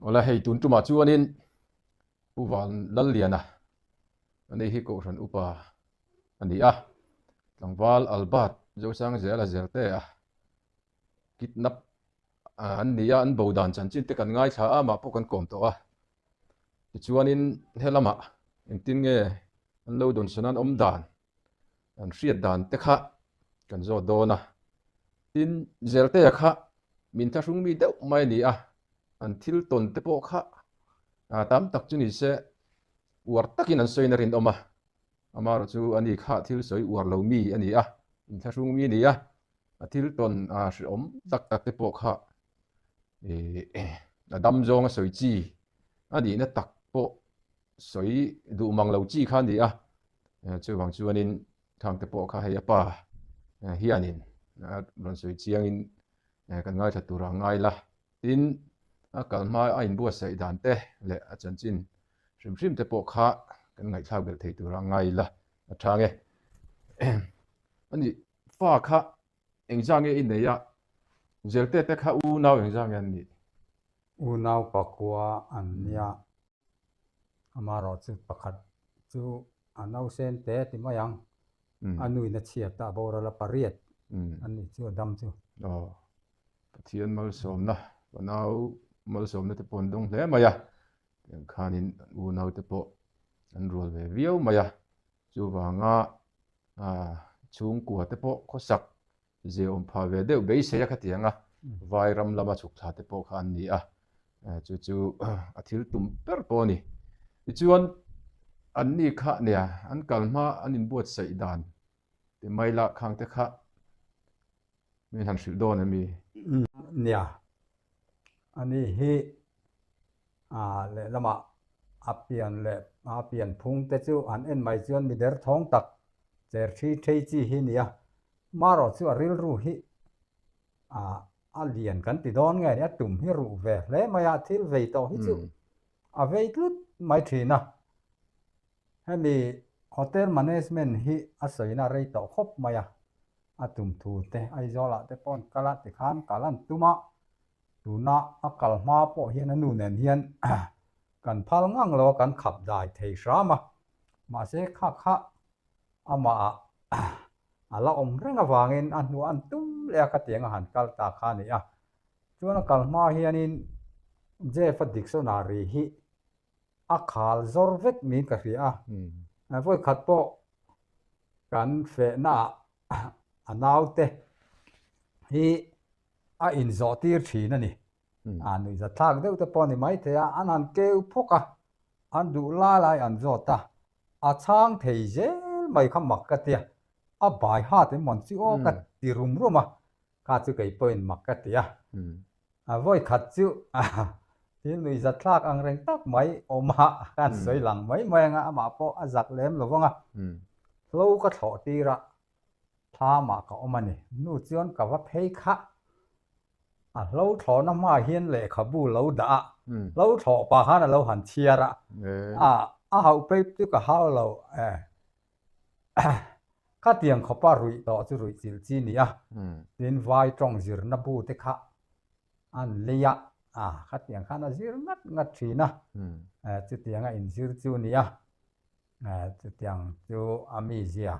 Awle hei tun tumah chuanin Pu Van Lalliana ani hi Kohhran upa a ni a, tlangval Albert Zosangzela Zelte a kidnap an ni a, an bo dan chanchin te kan ngaithla a, amah pawh kan kawm tawh a. Tichuanin helamah engtin nge an lo dawnsawn an awm dan an hriat dan te kha kan zawt dawn a. Tin, Zeltea kha min thlahrung mi deuh mai a ni a, an thil tawn te pawh kha tam tak chu ni se uar takin an sawiin a rinawm a. Amaherawh chu ani kha thil sawi uar lo mi a ni a, inthlahrung mi a ni a, a thil tawn hrehawm tak tak te pawh kha a dam zawnga sawi chi a nihna tak pawh sawi duh mang lo chi kha a ni a, chuvang chuanin Thangte pawh kha hei a pa hianin rawn sawi chiangin kan ngaithla tur a ngai la. Tin, a kal hma a inbuatsaih dan te leh a chanchin hrim hrim te pawh kha kan ngaihthlak belh thei tur a ngai la a chang e. Ani fa kha engzah nge i nei a, Zelte te kha unau engzah nge an nih? Unau pakua an nia. Amaherawh chu pakhat chu a nausen te ti mai ang, a nuin a chhiat a, a boral a pariat a nih chu a dam chu. Aw, Pathian malsawmna, fanau malsawmna te pawh an dawng hle mai a, tiang khanin an unau te pawh an rual ve viau mai a, chuvanga chhungkua te pawh khawsak Ziaawm phah ve deuh beisei a khatiang a, vai ram lama chhuk thla te pawh kha an ni a, chu chu a thil tum ber pawh a ni. Tichuan, an ni kha nia an kal hma an inbuatsaih dan ti mai lah khang te kha min han hrilh dawn em i? Nia, ani hi lehlamah a pian leh a pian phung te chu an en mai chuan mi derthawng tak cher thi thei chi hi nia. Marawh chu a rilru hi a lian kan ti dawn nge ni, a tum hi ruh ve hle mai a, thil vei tawh hi chu a vei tlut mai thin a. Hemi hotel management hi a sawina rei tawh khawp mai a, a tum thu te Aizawlah te pawh an kal a, tikhan kal an tum a, tuna a kal hma pawh hian a nu nen hian kan phal ngang lo a, kan khap dai thei hram a, mahse kha kha amah a la awm reng avangin a hnuah an tum leh a khatiang a han kal ta kha a ni a. Chuan a kal hma hianin Jeff-a dictionary hi a khal zawr vek niin ka hria a. Vawikhat pawh kan fehnaah a naute hi a inzawh tir thin a ni. A nuihzatthlak deuh te pawh a ni maithei a, an han keu phawk a, an duh lai lai an zawt a. A chhang thei zel mai kha mak ka tia, a bai hat em mawn chu aw ka ti rum rum a, kha chu kei pawhin mak ka ti a. Vawi khat chu thil nuihzatthlak ang reng tak mai awm a, ka sawi lang mai mai anga amah pawh a zak lem lo vang a, hlo ka thlawh tir a, thlamah ka awm a ni. Nu chuan ka va phei kha A hlo thlawhna hmaah hian lehkhabu lo dah a, hlo thlawh pah khan a lo han chhiar a, a hauh phei chu ka hau lo e. Khatiang khawpa ruih tawh chu ruih chilh chi ni a, tin vai tawng zirna bu te kha an lei a, khatiang khan a zir ngat ngat thin a, chutianga inzir chu ni a, chutiang chu a mizia.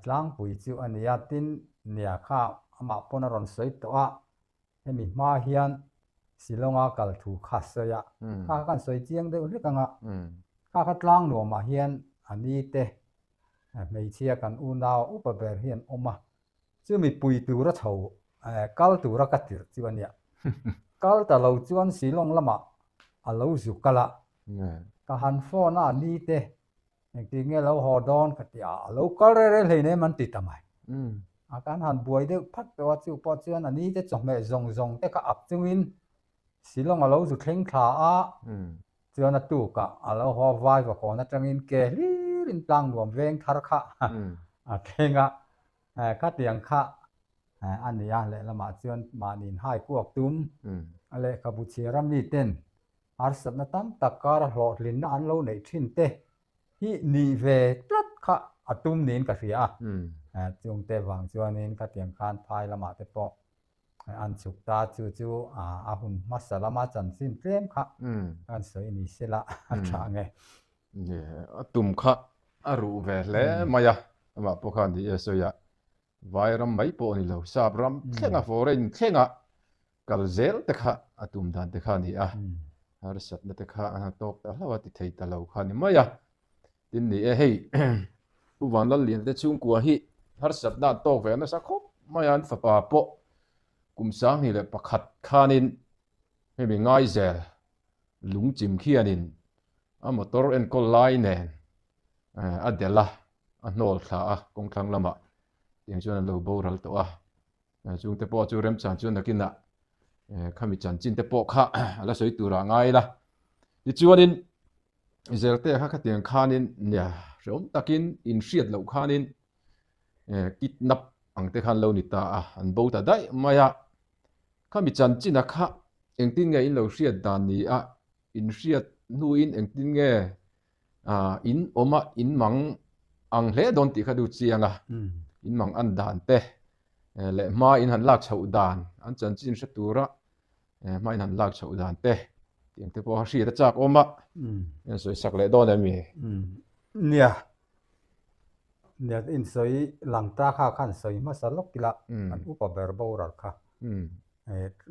Tlangpui chu a ni a, tin nia kha amah pawn a rawn sawi tawh a, hemi hma hian Shillong-a kal thu kha sawi a, kha kha kan sawi chiang deuh hlek ang a, kha kha tlang nuamah hian a ni te hmeichhia kan unau upa ber hi an awm a, chumi pui tura chho kal tura ka tirh chu a nia, kal ta lo chuan Shillong lamah a lo zu kal a, ka han phone a, a ni te Engtin nge lo haw dawn ka ti a, a lo kal reh reh hlei nem an ti ta mai. A kan han buai deuh phat tawh a, chu pawh chuan a ni te chawhmeh zawng zawng te kha ak chungin Shillong a lo zu thleng thla a, chuan a tukah a lo haw vai vakawn atangin ke hlirin tlang nuam veng thar kha a thleng a, khatiang kha a ni a, lehlamah chuan mahniin hai kuak tum a lehkhabu chhiar a miten Harsatna tam tak kara hlawhtlinna an lo neih thin te hi nih ve tlat kha a tum niin ka hria a. Chungte vang chuanin khatiang khan phai lamah te pawh An chhuk ta chu chu a hun hmasa lama chanchin tlem kha kan sawi ni sela a tha ang e. A tum kha a ruh ve hle mai a, amah pawh khan ni e sawi a, vai ram mai pawh a ni lo, sap ram thlenga foreign thlenga kal zel te kha a tum dan te kha a ni a, harsatna te kha a tawk ta hlauh a ti thei ta lo kha a ni mai a. Tin ni e, hei Pu Vanlallian te chhungkua hi harsatna an tawk ve nasa khawp mai a, an fapa pawh kum 2001 khanin hemi Ngaizel lungchim khianin a motor enkawl lai nen a delh a, a hnawl thla a kawngthlang lamah tiang chuan an lo boral tawh a. Chungte pawh chu remchang chuan nakinah khami chanchin te pawh kha a la sawi turah ngai ila. Tichuanin Zelte kha khatiang khanin nia hreawm takin inhriat loh khanin kidnap ang te khan lo ni ta a, an bo ta daih mai a. Khami chanchina kha engtin nge in lo hriat dan ni a, inhriat hnuin engtin nge in awm a, in mang ang hle dawn tih kha du chiang a, in mang an dan te leh hma in han lak chhoh dan an chanchin hre tura hma in han lak chhoh dan te tiang te pawh a hriat a chak awm a in sawi sak leh dawn em mi? Nia, nia in sawi lang ta kha khan sawi hmasa lawk ila kan upa ber boral kha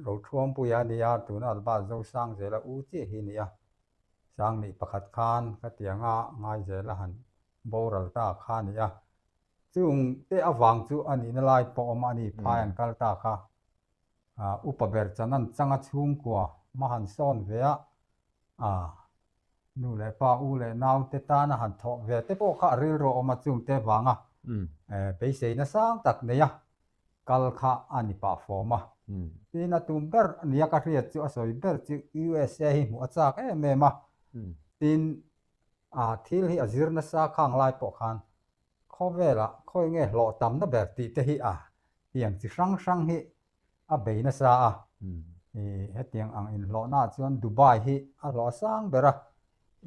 Rothuampuia a nia tuna Albert Zosangzela u chiah hi a nia Sangnih pakhat khan khatianga Ngaizela han boral ta kha a nia Chung te avang chu a nihna lai pawh awm a ni, phai an kal ta kha. Upa ber chan an chang a chhungkua hma han sawn ve a, nu leh pa, u leh nau te tana han thawh ve te pawh kha a rilru a awm a, chung te vanga beiseina sang tak nei a kal kha a ni pah fawm a. Tin a tum ber nia ka hriat chu a sawi ber chu USA hi hmuh a chak em em a, tin thil hi a zir nasa khang lai pawh khan Khawvelah khawi nge hlawh tamna ber tih te hi a tiang chi hrang hrang hi a bei nasa a. Hetiang ang inhlawhna ah chuan Dubai hi a hlawh a sang ber a,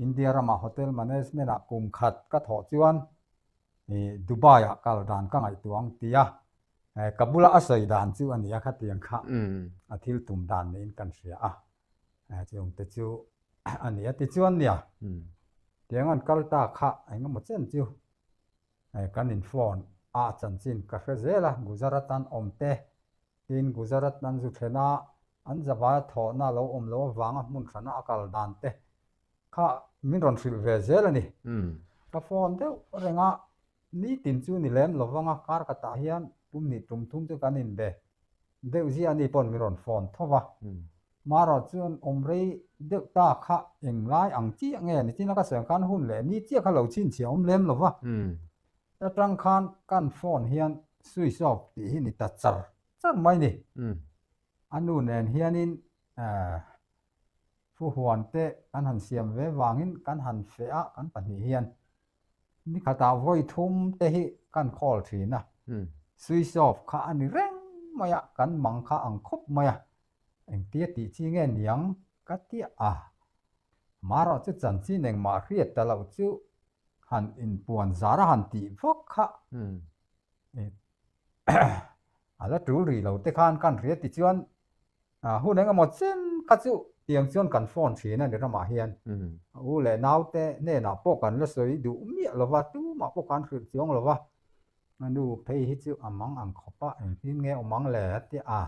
India ramah hotel management ah kum khat ka thawh chuan Dubai ah kal dan ka ngaihtuah ang tia ka bula a sawi dan chu a ni a, khatiang kha a thil tum dan niin kan hria a, chungte chu a ni a tichuan nia tiang an kal ta kha engemaw chen chu kan in phone a chanchin ka hre zel a Gujarat an awm te tin Gujarat an zu thlen a an zavaia thawhna lo awm lo avanga hmun hrana a kal dan te kha min rawn hrilh ve zel a ni ka phone deuh reng a nitin chu ni lem lovang a kar khatah hian tum hnih tum thum chu kan in be deuh ziah a ni pawn min rawn phone tho va. Marawh chuan awm rei deuh ta kha englai ang chiah nge ni chin a ka sawi ang khan hun leh ni chiah kha lo chhinchhiah awm lem lo va. Atang khan kan phone hian switch off tih hi ni ta char char mai ni. A nu nen hianin fuhuan te kan han siam ve vangin kan han feh a kan pahnih hian Nikhatah vawi thum te hi kan call thin a, switch off kha a ni reng mai a, kan mang kha ang khawp mai a, engtia tih chi nge niang ka tia a, marawh chu chanchin engmah hriat ta loh chu han inpuan zar a han tih vak kha a la tul rih lo te khan kan hria tichuan Hun eng emaw chen kha chu tiang chuan kan phone thin a ni ramah hian a u leh naute hnenah pawh kan la sawi duh miah lo va, tumah pawh kan hrilh chuang lo va, a nu phei hi chu a mang ang khawp a, engtin nge awm ang le a ti a,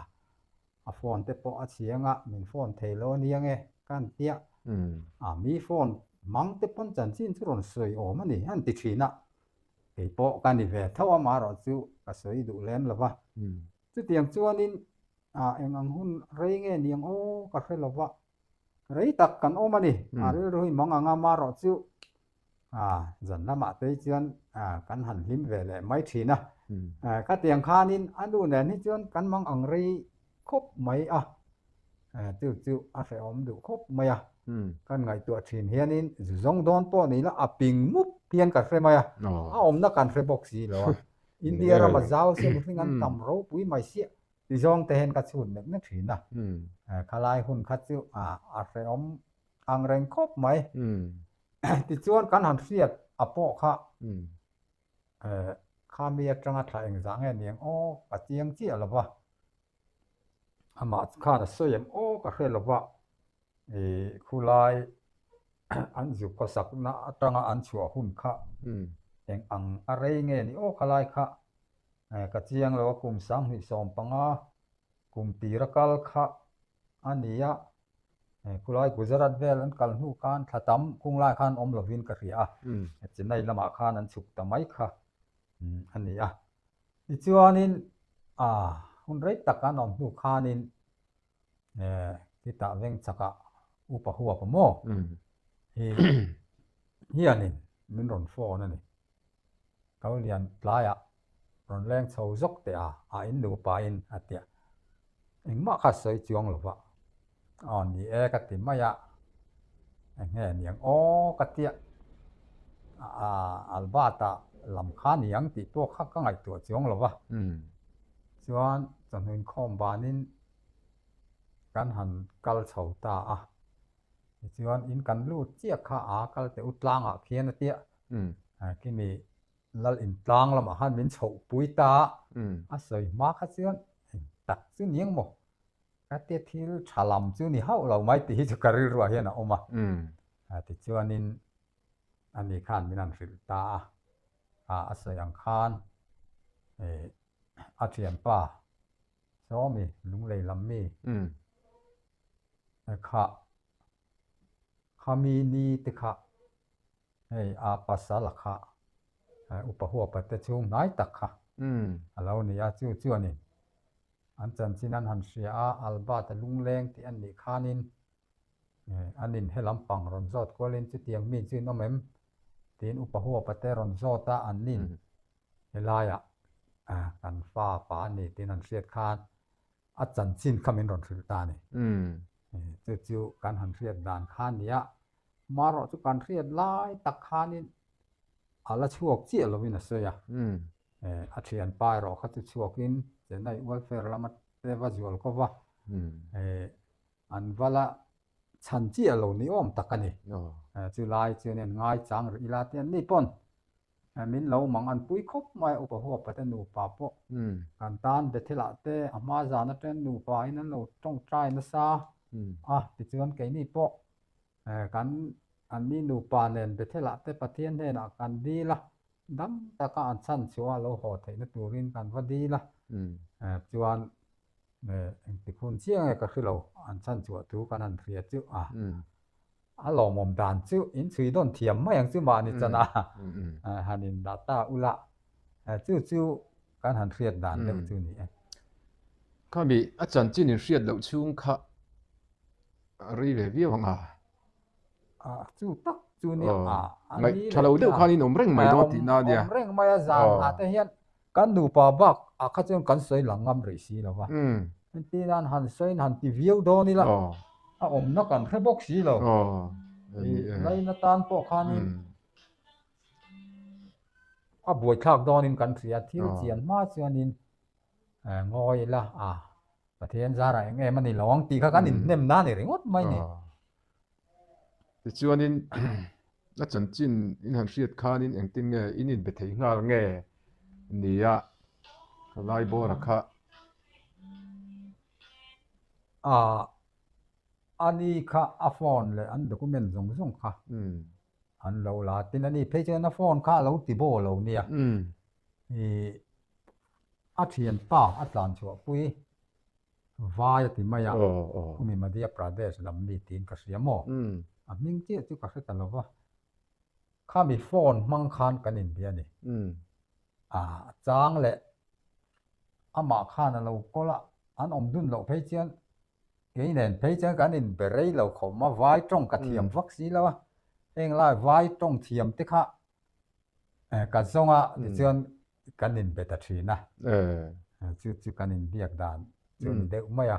a phone te pawh a chhiang a, min phone thei lo a nia nge ka han tia, a mi phone mang te pawn chanchin chu rawn sawi awm a ni a han ti thin a, kei pawh ka ni ve tho a marawh chu ka sawi duh lem lo va, chutiang chuanin Ah eng ang hun rei nge ni ang aw ka hre lo va, rei tak kan awm a ni. A rilru hi mang anga marawh chu ah zan lamah te hi chuan ah kan han hlim ve leh mai thin a. Khatiang khanin a nu nen hi chuan kan mang ang rei khawp mai a, chu chu a hrehawm duh khawp mai a. Kan ngaihtuah thin hianin zu zawng dawn pawh ni ila a ping mup hian ka hre mai a, a awmna kan hre bawk si lo a. India rama zau sia mihring an tam ropui mai siah Ti zawng te hian ka chhut nek nek thin a, khalai hun kha chu a hrehawm ang reng khawp mai. Tichuan kan han hriat a pawh kha khami atanga thla engzah nge niang aw ka chiang chiah lo va. Amah khan a sawi em aw ka hre lo va, ih khulai an zu khawsakna atanga an chhuah hun kha eng ang a rei nge ni aw khalai kha ka chiang lo a, kum 2015 kum tira kal kha a ni a, khulai Gujarat vel an kal hnu khan thla tam khung lai khan awm lovin ka hria a, Chennai lamah khan an chhuk ta mai kha a ni a. Tichuanin hun rei tak an awm hnu khanin khitah veng chakah upa huap a maw hi hianin min rawn phone a ni. Kau lian tlaiah rawn leng chho zawk teh a, a in nupa in a tia. Engmah kha sawi chuang lo va, aw ni e ka ti mai a, eng nge niang aw ka tia, Albert-a lam kha niang tih pawh kha ka ngaihtuah chuang lo va. Chuan chawhnu inkhawm banin kan han kal chho ta a, tichuan in kan lut chiah kha a kal teh u tlangah khian a tia, khimi Lal intlang lamah khan min chhoh pui ta a, a sawi hma kha chuan eng tak chu ni ang maw? Ka tia thil tha lam chu ni hauh lo mai tih hi chu ka rilruah hian a awm a. Tichuanin ani khan min han hrilh ta a, a sawi ang khan a thianpa Sawmi lunglei lam mi kha khami ni te kha Hei a pasal a kha upa huapa te chhung hnai tak kha a lo ni a, chu chuanin an chanchin an han hria a, Albert a lungleng tih an nih khanin an in he lampang rawn zawt kualin chutiang mi chu in awm em? tiin upa huapa te rawn zawt a, an nin helaiah kan fa pa a ni tiin an hriat khan a chanchin kha min rawn hrilh ta a ni. Chu chu kan han hriat dan kha a ni a, Marawh chu kan hriat lai tak khanin a la chhuak chiah lovin a sawi a. A thianpa erawh kha chu chhuakin Chennai welfare lama te va zual ko va, an va la chhan chiah lo ni awm tak a ni. Chu lai chuan an ngaichang rih ila te an ni pawn min lo mang an pui khawp mai a, upa huapa te nupa pawh kan tan Bethelah te a hma zan atang nupa in an lo tawngtai nasa a, tichuan keini pawh Kan anni nupa nen Bethelah te Pathian hnenah kan dil a, dam taka an chhan chhuah a lo haw theihna turin kan va dil a. Chuan engtik hun chiah nge ka hre lo, an chhan chhuah thu kan han hria chu a. A lawmawm dan chu in chhui dawn thiam mai ang chu mahni chana han in dah ta ula, chu chu kan han hriat dan deuh chu ni e. Khami a chanchin in hriat loh chhung kha A rei ve viau ang a. A chu tak chu nia a. Ngaih tha lo deuh khan in awm reng mai dawn tihna a nia. Awm reng mai a zan ah te hian kan nupa bak ah kha chuan kan sawi lang ngam rih si lo va. Entir nan han sawiin han ti viau dawn ila a awmna kan hre bawk si lo. Laina tan pawh khanin a buaithlak dawnin kan hria thil chian hma chuanin Ngawi ila a, Pathian zarah eng em a ni lo ang tih kha kan inhnem na a ni ringawt mai ni. Tichuanin a chanchin in han hriat khanin engtin nge in inbe thei nghal nge nia khalai bawra kha. A, ani kha a phone leh an document zawng zawng kha an lo la tin ani phei chuan a phone kha a lo ti baw lo nia. Ih. A thianpa a tlan chhuahpui vai a ti mai a, khumi Madhya Pradesh lam mi tiin ka hria maw? A hming chiah chu ka hre ta lo va, khami phone hmang khan kan inbia a ni. A chang leh amah khan a lo kawl a, an awm dun loh phei chuan kei nen phei chuan kan inbe rei lo khawm a, vai tawng ka thiam vak si lo a, heng lai vai tawng thiam te kha Ka zawnga tichuan kan inbe ta thin a, chu chu kan inbiak dan chu a ni deuh mai a.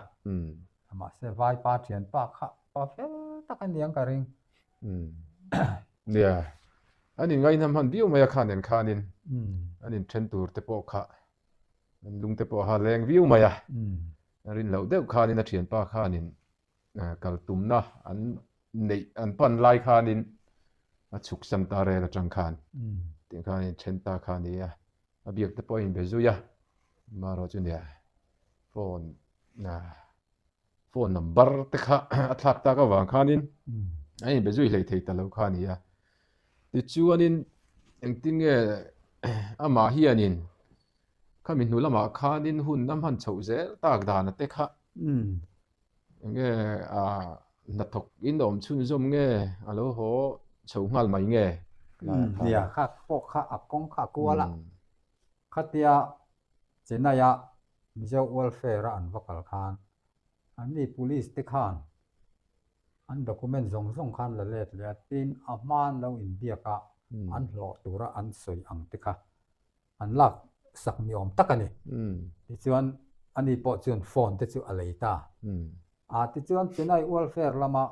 Mahse vaipa thianpa kha pa fel tak a niang ka ring. Nia, an inngaihna hman viau mai a kha nen khanin an inthen tur te pawh kha an lung te pawh a leng viau mai a. A rin loh deuh khanin a thianpa khanin kal tumna an neih an pan lai khanin a chhuk sam ta rel atang khan tih khan in then ta kha ni a, a biak te pawh a inbe zui a, amaherawh chu nia phone. Phone number te kha a thlak tak avang khanin a inbe zui hlei thei ta lo kha a ni a. Tichuanin engtin nge amah hianin khami hnu lamah khanin hun a hman chhoh zel tak dana te kha enge a hnathawk in a awm chhunzawm nge a lo haw chho nghal mai nge? Nia kha pawh kha a kawng kha a kual a, khatia Chennai-a Mizo Welfare-a an va kal khan anni Police te khan an document zawng zawng khan la let leh a, tin a hma an lo inbiak a, an hlawh tura an sawi ang te kha an lak sak ni awm tak a ni. Tichuan ani pawh chuan phone te chu a lei ta. A tichuan Chennai Welfare lama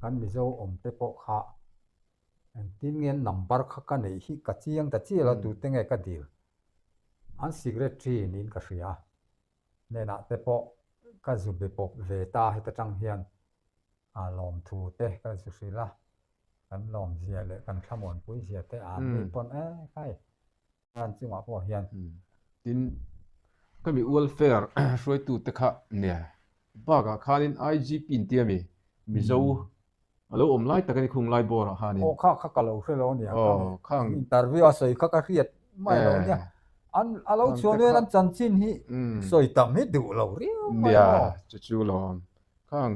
kan Mizo awm te pawh kha engtin nge an number kha ka neih hi ka chiang ta chiah lo tute nge ka dil. An secretary niin ka hria. Hnenah te pawh ka zu be pawp ve ta heta tang hian a lawmthu te ka zu hrilh a, kan lawmzia leh kan thlamuanpui zia te a an ni pawn e khai an chungah pawh hian. Tin, ka mi welfare hruaitu te kha nia bakah khanin IGP intia mi Mizo A lo awm lai tak a ni khung lai bawr ah khanin. Aw kha kha ka lo hre lo a nia. Aw khang. Interview a sawi kha ka hriat mai lo nia. An a lo chhuah nuain an chanchin hi sawi tam hi duh lo riau mai maw. Nia chu chu lo awm. Khang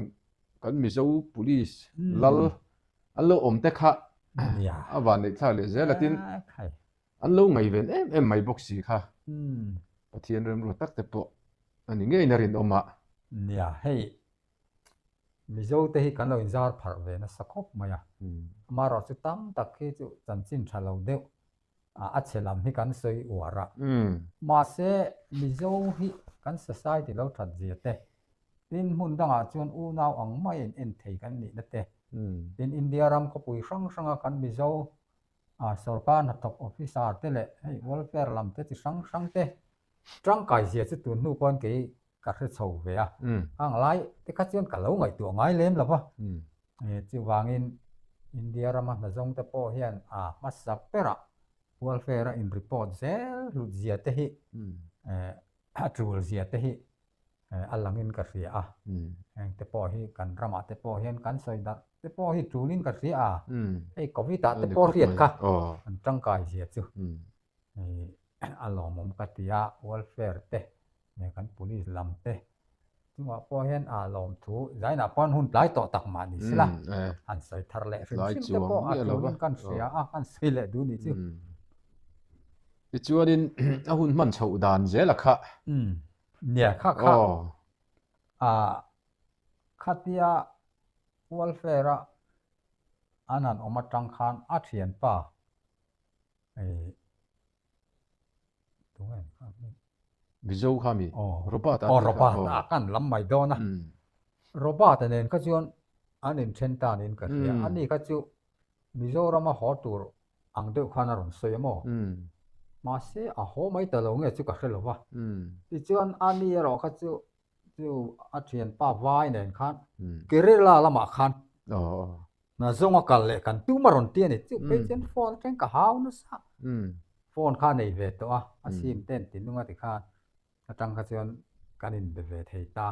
kan Mizo police lal an lo awm te kha a van neih thlak leh zel a tin an lo ngaihven em em mai bawk si kha. Pathian remruat tak te pawh a ni ngeiin a rinawm a. Nia hei Mizo te hi kan lo inzar pharh ve nasa khawp mai a, amaherawh chu tam tak hi chu chanchin tha lo deuh a chhe lam hi kan sawi uar a. Mahse Mizo hi kan society lo that zia te, tin hmun dangah chuan unau ang maiin en thei kan nihna te, tin India ram khawpui hrang hranga kan Mizo sorkar hnathawk officer te leh hei welfare lam te chi hrang hrang te Tangkai zia chu tun hnu pawn kei ka hre chho ve a, hang lai te kha chuan ka lo ngaihtuah ngai lem lo va. Chuvangin India rama hnazawng te pawh hian a hmasa berah welfare a in report zel hlut zia te hi a tul zia te hi a langin ka hria a. Heng te pawh hi kan ramah te pawh hian kan sawi darh te pawh hi tulin ka hria a, hei covid ah te pawh hriat kha an tangkai zia chu. A lawmawm ka ti a, welfare te leh kan police lam te chungah pawh hian a lawmthu zainah pawh an hun tlai tawh tak mah ni sela han sawi thar leh hrim hrim te pawh a tulin kan hria a, kan sawi leh duh nih chu. Tichuanin a hun hman chhoh dan zel a kha. Nia kha kha a khatia welfare a an han awm atang khan a thianpa Mizo kha mi? Robert a tih kha. Robert a kan lam mai dawn a. Robert a nen kha chuan an inthen ta niin ka hria. Ani kha chu Mizorama haw tur ang deuh khan a rawn sawi a maw? Mahse a haw mai ta lo nge chu ka hre lo va. Tichuan ani erawh kha chu chu a thianpa vai nen khan Kerala lamah khan Hna zawnga kal leh kan tum a rawn ti a ni. Chu phei chuan phone atang ka hau nasa. Phone kha a nei ve tawh a, a sim te an ti nung a ti khan atang kha chuan kan inbe ve thei ta.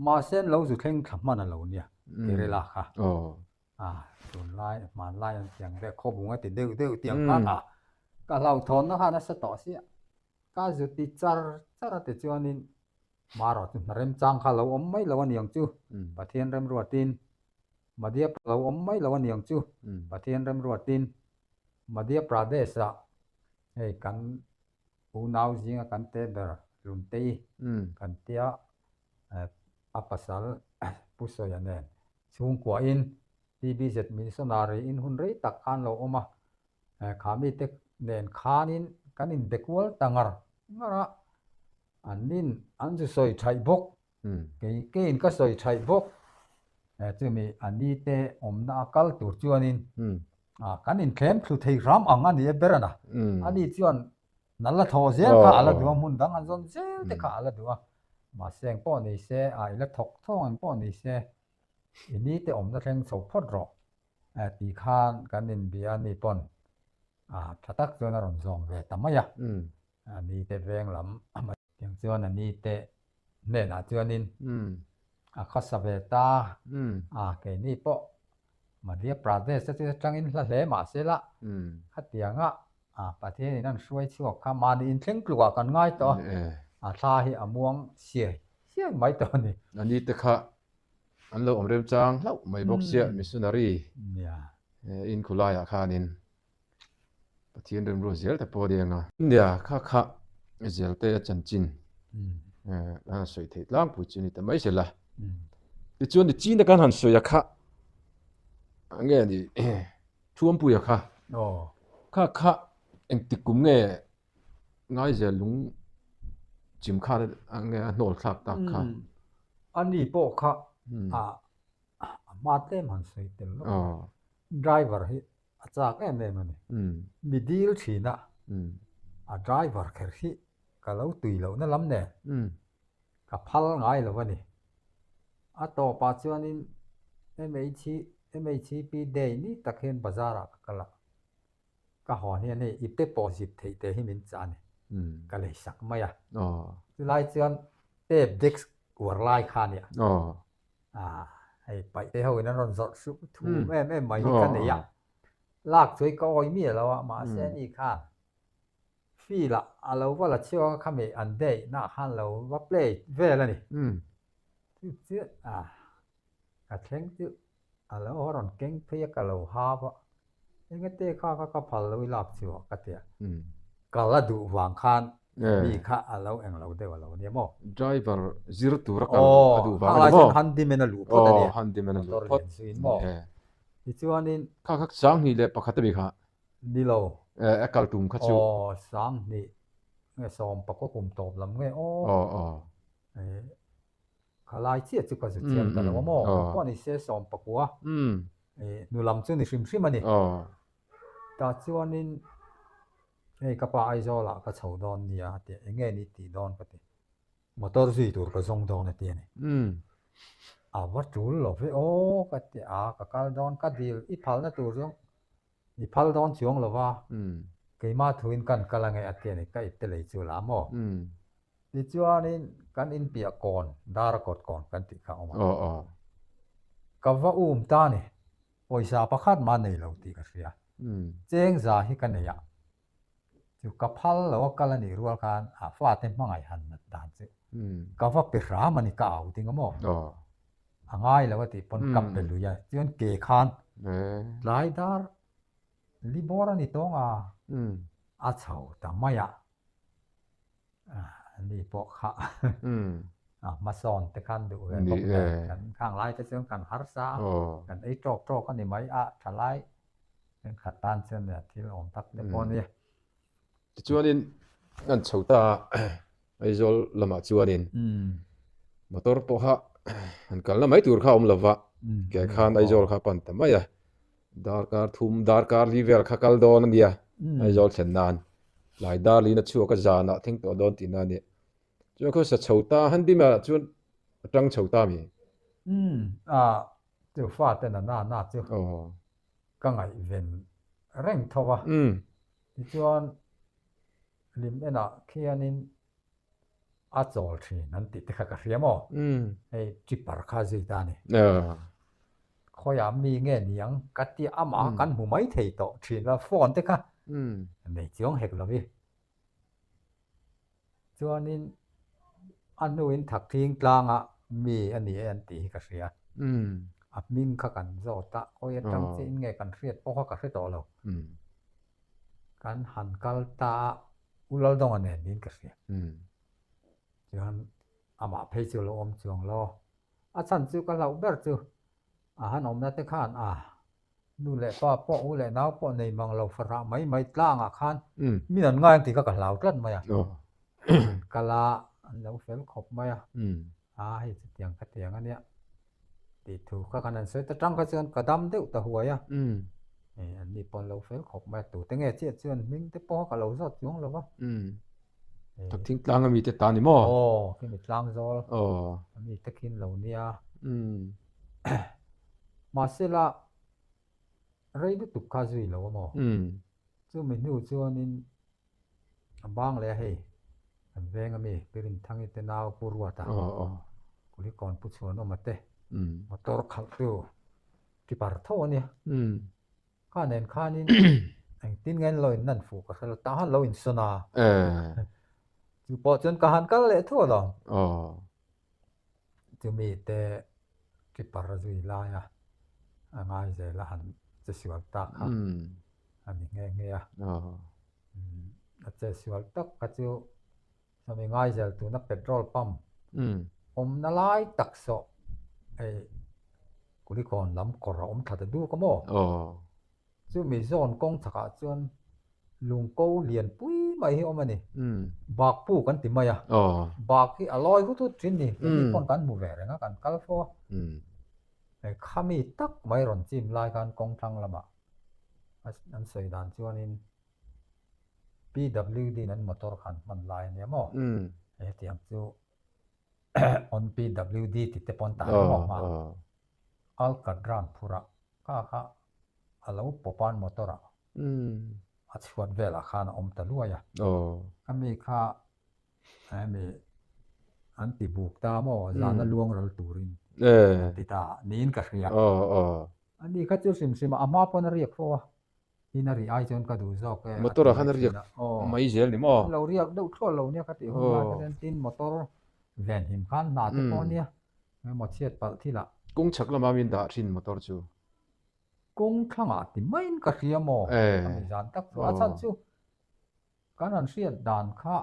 Mahse an lo zu thleng thla hman a lo nia Kerala kha. A tunlai hmanlai an tiang deuh khawbung a ti deuh deuh tiang khan a ka hlauhthawnna kha nasa tawh sia. Ka zu ti char char a ti chuanin Marawh chu hna remchang kha lo awm mai lo a niang chu, Pathian remruatin Madhya lo awm mai lo a niang chu, Pathian remruatin Madhya Pradesh-ah hei kan unau zinga kan te ber Luntei kan tia a pasal Pu Sawia nen chhungkuahin TBZ Missionary in hun rei tak khan lo awm a, kha mite nen khanin kan inbe kual ta ngar ngar a, an nin an zu sawi thaih bawk, kei keiin ka sawi thaih bawk, chumi a ni te awmna a kal tur chuanin kan inthlem thlu thei hram ang a ni e ber a na, ani chuan na la thaw zel kha a la duh a, hmun dang an zawn zel te kha a la duh a, mahse eng pawh ni se a i la thawk thawng eng pawh ni se i ni te awmna thleng chho phawt rawh. Ti khan kan inbia ni pawn tha tak chuan a rawn zawm ve ta mai a, a ni te veng lam tiang chuan a ni te hnenah chuanin. A khawsa ve ta a, keini pawh Madhya Pradesh te chu atangin hla hle mahse la, khatianga Pathianin an hruai chhuak kha mahni inthleng tlukah kan ngai tawh a, a thla hi a muang siai siai mai tawh a ni. A ni te kha an lo awm remchang hlauh mai bawk sia missionary in khulaiah khanin Pathian remruat zel te pawh a deng a. Nia kha kha Zelte a chanchin kan han sawi theih tlangpui chu ni ta mai zel a. Tichuan ni chin te kan han sawi a kha nge ni Thuampuia kha kha kha engtik kum nge Ngaizel lung chim khan nge a hnawl thlak tak kha. Ani pawh kha a hma tlem han sawi tel lawk a. Driver hi a chak em em a ni. Mi dil thin a, a driver kher hi ka lo tui lohna lam nen ka phal ngai lo a ni. A tawpah chuanin MHP day ni tak hian bazar ah ka kal a, ka hawn hian hei ipte pawh zip theih te hi min chah a ni. Ka lei sak mai a. Chulai chuan tape desk uar lai kha a nia. Hei paih te ho in an rawn zawrh suh thum em em mai hi ka nei a, lak chu hei ka awi miah lo a, mahse ani khan field ah a lo va la chhuak a khami an date na ah khan lo va play vel a ni. Chu chiah a ka thleng chu A lo rawn keng phei a ka lo hau a, engate kha kha ka phal lo i lak chu a ka ti a, kal a duh vang khan mi kha a lo eng lo deuh a lo nia maw? Driver zir tur a kal a duh vang a ni maw? Aw, handyman a luh phawt a nia, handyman a luh phawt lian zuiin maw? Tichuanin. Kha kha 21 ami kha? Ni lo. A kal tum kha chu. Aw, 20 nge 19 kum tawp lam nge aw? Aw, aw. Kha lai chiah chu ka zu chiang ta lo a maw? Pawh ni se 19 hnu lam chu ni hrim hrim a ni. Tah chuanin hei ka pa Aizawlah ka chho dawn nia a ti a, eng nge ni tih dawn ka ti. Motor zui tur ka zawng dawn a ti a ni. A va tul lo ve aw ka ti a, ka kal dawn ka dil i phalna tur zawng i phal dawn chuang lo va, keimah thuin kan kal ange a ti a ni, ka ipte lei chu la maw? Tichuanin kan inpiah kawn, dara kawt kawn kan tih kha a awm a. Ka va um ta ni, pawisa pakhat mah nei lo tih ka hria. Cheng za hi ka nei a, chu ka phal lo a kal a nih rual khan a fate hmangaih han nat dan chu ka va pe hram a ni ka au ding a maw? A ngai lo a tih pawn ka pe lui a, chuan ke khan tlai dar li bawr a ni tawng a, a chho ta mai a. Ani pawh kha a hmasawn te khan duh ve bawk nen kan khang lai te chuan kan harsa a, kan ei tawk tawk a ni mai a, tha lai thenkhat tan chuan thil awm tak te pawh a ni. Tichuanin an chho ta a, Aizawl lamah chuanin motor pawh kha han kalna mai tur kha a awm lo va, ke khan Aizawl kha a pan ta mai a. Darkar thum, darkar li vel kha kal dawn a nia, Aizawl thlen nan. Tlai dar lin a chhuak a, zanah thleng tawh dawn tihna a ni. Chuan khaw sa chho ta, Handima chuan a tang chho ta mi? Umm, a, chu fate na na na chu ka ngaihven reng tho a. Tichuan, hlim enah khianin a chawl thin an tih te kha ka hria maw? Hei tipper kha zui ta a ni. Khawiah mi nge niang ka tia amah kan hmu mai thei tawh thin a phone te kha nei chiang hek lo i. Chuanin a hnuin Thakthing tlanga mi a ni e an tih hi ka hria. A hming kha kan zawt a, khawi atang chiah in nge kan hriat pawh kha ka hre tawh lo. Kan han kal ta a, U Laldawnga nen niin ka hria. Chuan amah phei chu a lo awm chuang lo. A chhan chu ka hlauh ber chu a han awmna te khan a nu leh pa pawh u leh nau pawh nei mang lo fahrah mai mai tlangah khan min an ngai ang tih kha ka hlau tlat mai a. An kal a, an lo fel khawp mai a. A hei chutiang ka tiang a nia tih thu kha kan han sawi ta tang kha chuan ka dam deuh ta huai a. An ni pawh an lo fel khawp mai a, tute nge chiah chuan hming te pawh kha ka lo zawt chuang lo va. Thakthing tlang ami te ta ni maw? Aw, khimi tlang zawl ami te khin lo nia. Mahsela rei lutuk kha zui lo a maw? Chumi hnu chuanin a bang leh a hei kan veng ami Pirinthangite nau Pu Ruata. Kulikawn Pu Chhuanawma te motor khalhtu tipar tho a nia. Kha nen khanin engtin nge an lo in nan fuh ka hre lo, tah khan lo insawn a. Chu pawh chuan ka han kal leh thuah lo. Chumi te tipar zui laia a ngai zel a han che sual tak kha a ni nghe nghe a. A che sual tak kha chu Sawmi ngai zel tuna petrol pump awmna lai tak sawh hei Kulikawn lam kawr a awm thla ta duk a maw? Chumi zawn kawng chhakah chuan lungko lian pui mai hi a awm a ni. Bakpu kan ti mai a, bak hi a lawi hut hut thin ni, keini pawn kan hmu ve reng a, kan kal fo a. Hei khami tak mai rawn chim lai khan kawng thlang lamah an sawi dan chuanin PWD in an motor kha an hman lai a nia maw? Hetiang chu on PWD ti te pawn tah emaw hma Alcatran phurah kha kha a lo pawp a an motor ah a chhuat velah khan a awm ta luai a. Khami kha hemi an ti buk ta maw zana luang ral turin an ti ta niin ka hria. Ani kha chu hrim hrim a hma pawn a riak fo a. In a rih ai chuan ka duh zawk e. Motor ah khan a riak mai zel ni maw? An lo riak deuh thual lo nia ka tih hun lai kha chuan tin motor ven him khan hna te pawh nia emaw chhiat palh thil ah. Kawng chhak lama min dah thin motor chu. Kawng thlangah ti maiin ka hria maw? Ka mi zan tak chu a chhan chu kan han hriat dan kha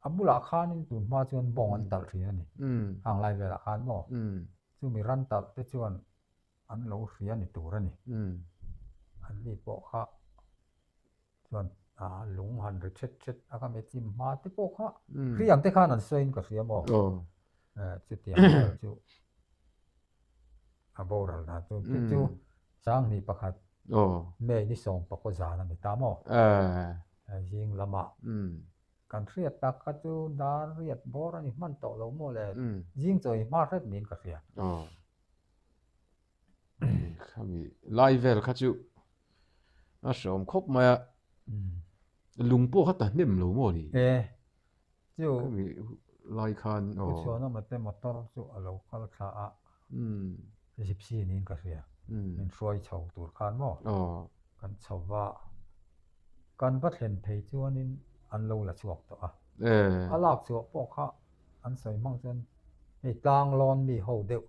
a bulah khanin tun hma chuan bawng an talh thin a ni. Hang lai velah khan maw? Chumi ran talh te chuan an lo hria ni tur a ni. An ni pawh kha chuan lung han ri thet thet a ka mi chim hma te pawh kha hriang te khan an sawiin ka hria maw? Chutiang vel chu a boral dan chu chu chu Sanghnih pakhat May ni sawm pakaw zan a ni ta maw? Zing lamah kan hriat tak kha chu dar riat bawr a ni hman tawh lo maw le? Zing chawi hma hret niin ka hria. Khami lai vel kha chu a hreawm khawp mai a, lung pawh kha ta hnem lo maw ni? E, chu khami lai khan aw. Chu chhuan awm ate motor chu a lo kal thla a, gypsy niin ka hria, min hruai chho tur khan maw? Kan chho va, kan va thlen phei chuanin an lo la chhuak tawh a, a lak chhuah pawh kha An sawi hmang chuan hei tlang lawn mi ho deuh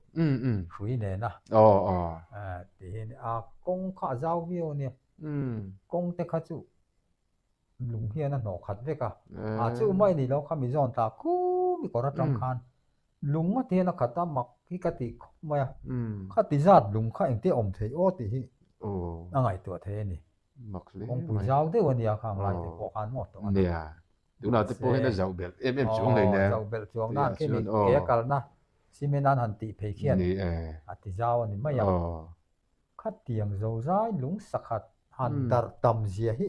hrui nena tih hi a kawng kha a zau viau a nia. Kawng te kha chu lung hian a hnawh khat vek a, a chu mai ni lo kha mi zawn ta khum i kawr atang khan lung a tihian a khat a mak hi ka tih khawp mai a, khati zat lung kha engtia awm theih aw tih hi a ngaihtuah thei a ni. Kawngpui zau deuh a nia khang lai te pawh khan maw tawh a ni. Tunah te pawh hian a zauh belh em em chuang hlei nen. Zauh belh chuang nan khi mi ke a kalna cement an han tih phei khian a ti zau a ni mai a. Khatiang zozai lung sakhat han darh tam zia hi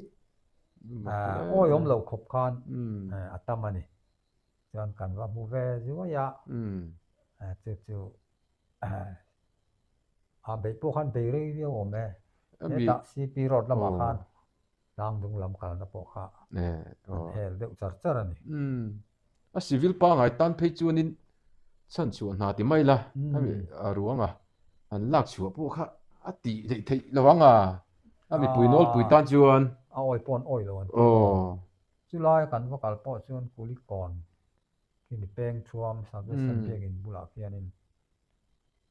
awihawm loh khawp khan a tam a ni. Chuan kan va hmu ve zuai a, chu chu a beih pawh khan bei rei viau awm e. Hetah CP road lamah khan Tlang dung lam kalna pawh kha an hel deuh char char a ni. Umm. A civil pangai tan phei chuanin chhan chhuah hna ti mai la, hemi a ruanga an lak chhuah pawh kha a tih theih theih lo ang a, a mipui nawlpui tan chuan. A awi pawh an awi lo an ti maw? Chulai kan va kal pawh chuan Kulikawn khi mi peng thuam Salvation biakinn bulah khianin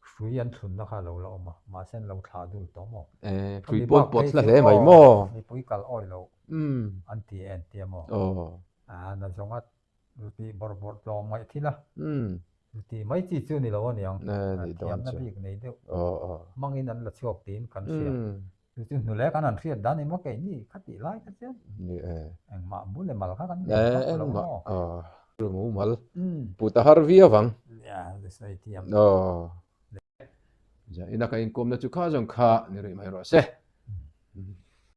Hrui an thlunna kha a lo la awm a, mahse an lo thlah dul tawh maw? E, hrui pawn pawt hla hle mai maw? Mipui kal awi lo an ti e an ti a maw? A na zawnga zu tih bawrh bawrh tlawm ngaih thil a, zu tih mai chi chu ni lo a niang, thiamna bik nei deuh hmangin an la chhuak tiin kan hria. Chu chu hnule kan han hriat dan emaw keini kha tih lai kha chuan engmah bul emal kha kan nei vak lo maw? Mumal put a har viau ang. Ina ka inkawmna chu kha zawng kha ni rih mai rawh se.